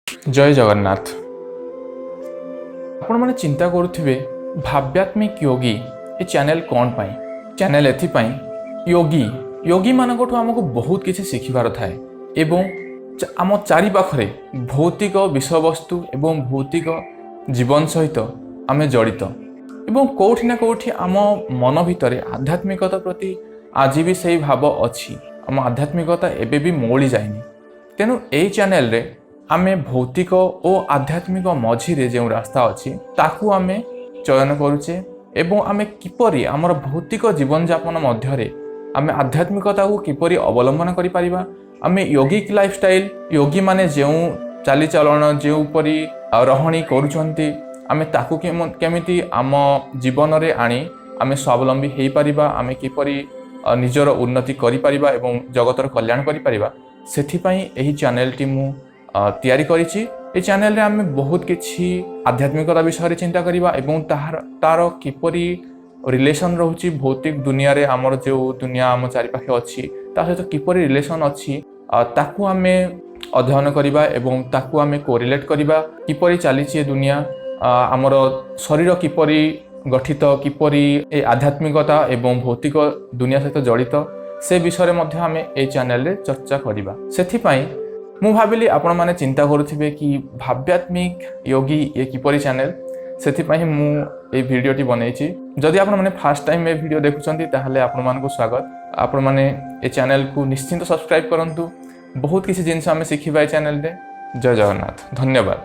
ଜୟ ଜଗନ୍ନାଥ। ଆପଣମାନେ ଚିନ୍ତା କରୁଥିବେ, ଭାବ୍ୟାତ୍ମିକ ୟୋଗୀ ଏ ଚ୍ୟାନେଲ କ'ଣ ପାଇଁ? ଚ୍ୟାନେଲ ଏଥିପାଇଁ, ୟୋଗୀମାନଙ୍କଠୁ ଆମକୁ ବହୁତ କିଛି ଶିଖିବାର ଥାଏ ଏବଂ ଆମ ଚାରିପାଖରେ ଭୌତିକ ବିଷୟବସ୍ତୁ ଏବଂ ଭୌତିକ ଜୀବନ ସହିତ ଆମେ ଜଡ଼ିତ ଏବଂ କେଉଁଠି ନା କେଉଁଠି ଆମ ମନ ଭିତରେ ଆଧ୍ୟାତ୍ମିକତା ପ୍ରତି ଆଜି ବି ସେଇ ଭାବ ଅଛି। ଆମ ଆଧ୍ୟାତ୍ମିକତା ଏବେ ବି ମଉଳି ଯାଇନି। ତେଣୁ ଏଇ ଚ୍ୟାନେଲରେ ଆମେ ଭୌତିକ ଓ ଆଧ୍ୟାତ୍ମିକ ମଝିରେ ଯେଉଁ ରାସ୍ତା ଅଛି, ତାକୁ ଆମେ ଚୟନ କରୁଛେ ଏବଂ ଆମେ କିପରି ଆମର ଭୌତିକ ଜୀବନଯାପନ ମଧ୍ୟରେ ଆମେ ଆଧ୍ୟାତ୍ମିକତାକୁ କିପରି ଅବଲମ୍ବନ କରିପାରିବା, ଆମେ ୟୋଗିକ ଲାଇଫଷ୍ଟାଇଲ, ୟୋଗୀମାନେ ଯେଉଁ ଚାଲିଚଳନ, ଯେଉଁପରି ରହଣି କରୁଛନ୍ତି, ଆମେ ତାକୁ କେମିତି ଆମ ଜୀବନରେ ଆଣି ଆମେ ସ୍ୱାବଲମ୍ବୀ ହେଇପାରିବା, ଆମେ କିପରି ନିଜର ଉନ୍ନତି କରିପାରିବା ଏବଂ ଜଗତର କଲ୍ୟାଣ କରିପାରିବା, ସେଥିପାଇଁ ଏହି ଚ୍ୟାନେଲଟି ମୁଁ ତିଆରି କରିଛି। ଏହି ଚ୍ୟାନେଲରେ ଆମେ ବହୁତ କିଛି ଆଧ୍ୟାତ୍ମିକତା ବିଷୟରେ ଚିନ୍ତା କରିବା ଏବଂ ତାର କିପରି ରିଲେସନ୍ ରହୁଛି ଭୌତିକ ଦୁନିଆରେ, ଆମର ଯେଉଁ ଦୁନିଆ ଆମ ଚାରିପାଖେ ଅଛି, ତା ସହିତ କିପରି ରିଲେସନ୍ ଅଛି, ତାକୁ ଆମେ ଅଧ୍ୟୟନ କରିବା ଏବଂ ତାକୁ ଆମେ କୋରିଲେଟ୍ କରିବା। କିପରି ଚାଲିଛି ଏ ଦୁନିଆ, ଆମର ଶରୀର କିପରି ଗଠିତ, କିପରି ଏ ଆଧ୍ୟାତ୍ମିକତା ଏବଂ ଭୌତିକ ଦୁନିଆ ସହିତ ଜଡ଼ିତ, ସେ ବିଷୟରେ ମଧ୍ୟ ଆମେ ଏଇ ଚ୍ୟାନେଲରେ ଚର୍ଚ୍ଚା କରିବା। ସେଥିପାଇଁ ମୁଁ ଭାବିଲି, ଆପଣମାନେ ଚିନ୍ତା କରୁଥିବେ କି ଭାବ୍ୟାତ୍ମିକ ୟୋଗୀ ଇଏ କିପରି ଚ୍ୟାନେଲ, ସେଥିପାଇଁ ମୁଁ ଏଇ ଭିଡ଼ିଓଟି ବନେଇଛି। ଯଦି ଆପଣମାନେ ଫାର୍ଷ୍ଟ ଟାଇମ୍ ଏ ଭିଡ଼ିଓ ଦେଖୁଛନ୍ତି, ତାହେଲେ ଆପଣମାନଙ୍କୁ ସ୍ୱାଗତ। ଆପଣମାନେ ଏ ଚ୍ୟାନେଲକୁ ନିଶ୍ଚିନ୍ତ ସବସ୍କ୍ରାଇବ୍ କରନ୍ତୁ। ବହୁତ କିଛି ଜିନିଷ ଆମେ ଶିଖିବା ଏ ଚ୍ୟାନେଲରେ। ଜୟ ଜଗନ୍ନାଥ, ଧନ୍ୟବାଦ।